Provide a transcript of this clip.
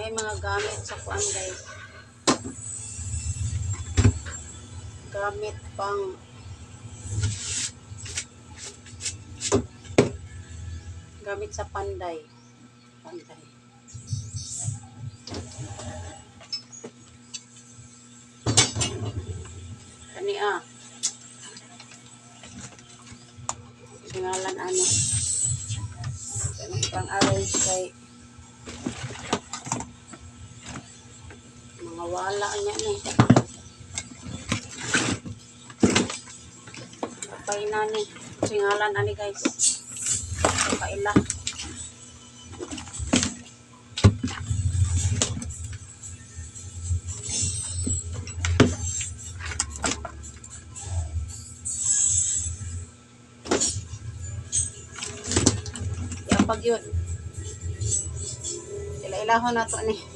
Kani ay mga gamit sa kuan, guys. Gamit pang gamit sa panday. Panday. Kani ah. Singalan ani. Kani pang arrange kay mga wala niya ni. Kapay na ni. Singalan ani, guys. Kaila. Yapag yun. Ila-ilahon na to ni.